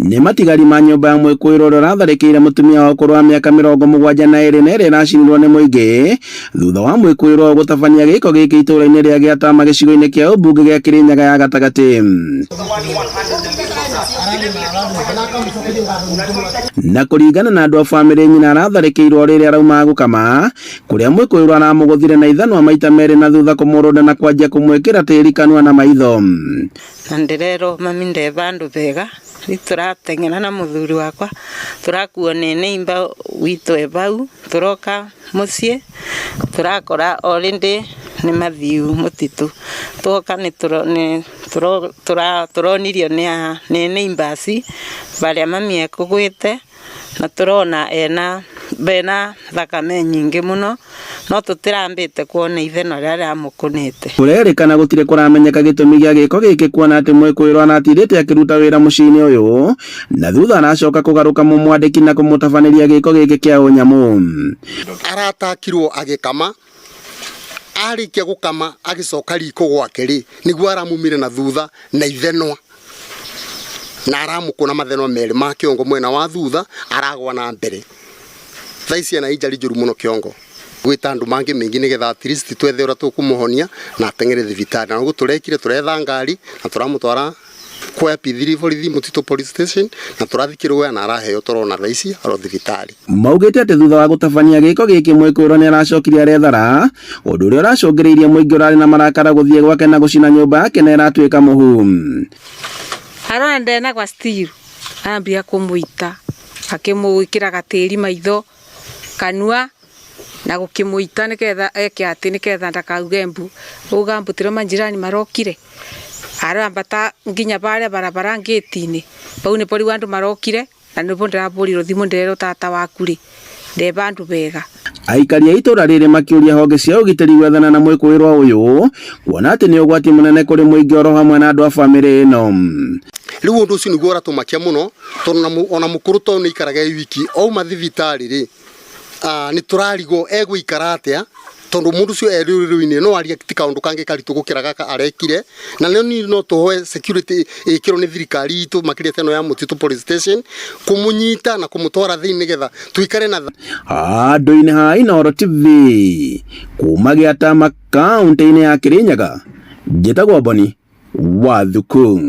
Nĩ matigari ma nyũmba ya mwĩkũĩrwo ũrĩa ũratharĩkĩire mũtumia wa ũkũrũ wa mĩaka 72 na ĩrĩa ĩracinirwo nĩ mũingĩ thutha wa mwĩkũĩrwo ũyũ gũtabania gĩko gĩkĩ itũũra-inĩ rĩa Gĩatama gĩcigo-inĩ kĩa ũmbunge gĩa Kĩrĩnyaga ya gatagatĩ. Na kũringana na andũ a bamĩrĩ, nyina aratharĩkĩirwo rĩrĩa araumaga gũkama kũrĩa mwĩkũĩrwo aramũgũthire na ithanwa maita merĩ na thutha kũmũrũnda na kwanjia kũmwĩkĩra tĩri kanua na maitho. Na ndĩrerwo mami nde vandũ vega rĩu tũrateng'era na mũthuri wakwa tũrakuo nĩ neighbor witũ e vau tũroka mũciĩ tũrakora already nĩ mathiu mũtitũ twoka nĩ tũronirio nĩ neighbors barĩa mami ekũgwĩte na tũrona ena bena thakame nyingĩ mũno no tũtirambĩte kuona ithenwa rĩrĩa rĩramũkũnĩte. Kũrerĩkana gũtirĩ kũramenyeka gĩtũmi gĩa gĩko gĩkĩ kuona atĩ mwĩkũĩrwo aratindĩte akĩruta wĩra mũciĩ-inĩ ũyũ na thutha aracoka kũgarũka mũmwandĩki na kũmũtabanĩria gĩko gĩkĩ kĩa ũnyamũ. Aratakirwo agĩkama, arĩkia gũkama agĩcoka riko gwake rĩ, nĩguo aramumire na thutha na ithenwa na aramũkũna mathenwa merĩ ma kĩongo mwena wa thutha aragwa na mbere. Thaa ici ena injury njũru mũno kĩongo. Gwĩta andũ mangĩ maingĩ nĩgetha at least twethe ũrĩa tũkũmũhonia na ateng'ere thibitarĩ. Na nĩguo tũrekire tũretha ngari na tũramũtwara kwa P3 borithi Mũtitũ Police Station na tũrathiĩ Kĩrũya na araheo toro na thaa ici aro thibitarĩ. Maugĩte atĩ thutha wa gũtabania gĩko gĩkĩ mwĩkũĩrwo nĩ aracokire arethara ũndũ ũrĩa ũracũngĩrĩirie mũingĩ ũrarĩ na marakara gũthiĩ gwake na gũcina nyũmba yake na ĩratuĩka mũhu. Arona ndena gwa still ambia kũmũita akĩmwĩkĩraga tĩri maitho kanua na gũkĩmũita nĩgetha eke atĩ nĩgetha ndakauge mbu uga mbu tiro majirani marokire arambata nginya baria barabara ngĩti-inĩ bau nĩpo rĩu andũ marokire na nĩpo ndĩrabũrirwo thimũ ndĩrerwo tata waku rĩ nde bandũ bega. Aikari a itũra rĩrĩ makĩũria honge cia ũgitĩri gwethana na mwĩkũĩrwo ũyũ kuona atĩ nĩ ũgwati mũnene kũrĩ mũingĩ oro hamwe na andũ a bamĩrĩ ĩno. Rĩu ũndũ ũcio nĩguo ũratũmakia mũno tondũ ona mũkũrũ tondũ nĩ ikaraga e wiki auma thibitarĩ rĩ nĩ tũrarigwo egũikara atĩa tondũ mũndũ ũcio e rũrĩrĩ-inĩ no arie ti kaũndũ kangĩ karitũ gũkĩra gaka arekire na nĩ niĩ no tũhoe security ĩkĩrwo nĩ thirikari itũ makĩria ta ĩno ya Mũtitũ Police Station kũmũnyita na kũmũtwara thĩinĩ nĩgetha tũikare na Handũ-inĩ ha Inooro TV kuma Gĩatama kaũntĩ-inĩ ya Kĩrĩnyaga, njĩtagwo Boni wa Thuku.